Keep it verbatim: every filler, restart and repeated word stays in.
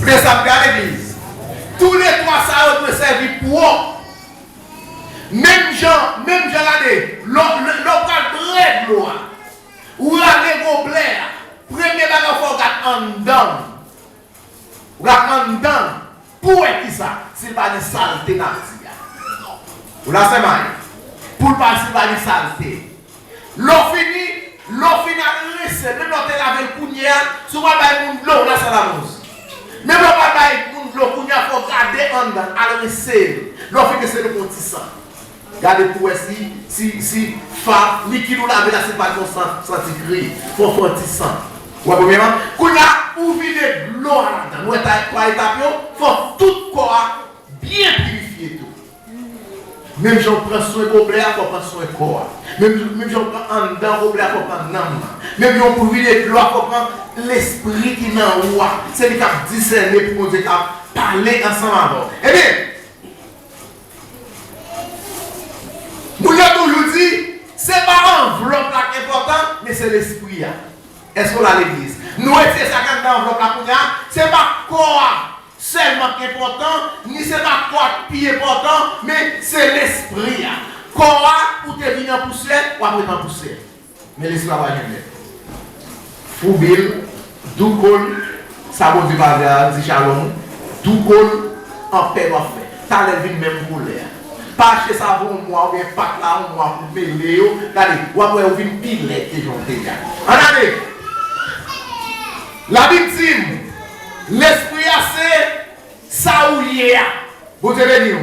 Frè sa m gade legliz. Toulètwa sa yo dwe sèvi pwòp. Menm jan, menm jan gade, lè w, lè, lè w pral bwè dlo a, ou rale goblè a, premye bagay w fè w gad anndan l. Ou gad anndan l pou w wè kisa, si l pa gen salte nati a. Ou la sè may, pou l pa, si l pa gen salte. Lè w fini, lè w fin al rinse l, menm lè w te lave l kounye a, si w pral bay moun dlo, w la sè la moun. Menm lè w pral bay moun dlo kounye a, fò w gade anndan, al rinse l. Lè w fin rinse l, ou pran ti san. Gade pou w wè si, si, si fa, likid ou lave la, si l pa gen yon san, santi gri, fò w fè yon ti san. Ou wè premyèman? Kounye a, ou vide dlo a ladan. Nou wè ta, twa etap yo, fò tout kò a byen pirifye tou. Menm jan w pran swen goblè a, fò w pran swen kò a. Menm, menm jan w pran anndan goblè a, fò w pran nanm nan. Menm jan w vide dlo a, fò w pran lespri ki nan ou a. Se li k ap disène pou Bondye ka pale ansanm avè w. Ebyen, moun yo toujou di, se pa anvlòp la k enpòtan, men se lespri a. Èske w la legliz? Nou retire sa k anndan anvlòp la kounye a, se pa kò a sèlman k enpòtan, ni se pa kò a k pi enpòtan, men se lespri a. Kò a, ou te vin an pousyè, w ap ret an pousyè. Men lespri a pa janm nèt. Foubi l, douko l, sa Bondye pa vle a, di shalom, douko l, anpè w ap fè. Talè l vin menm koulè a. Pa achte savon yon mwa oubyen pat la yon mwa pou mele yo. Gade, w ap wè ou vin pi lèd ke jan w te ye a. Ann ale! Labib di n, lespri a se sa ou ye a. Bondye beni w.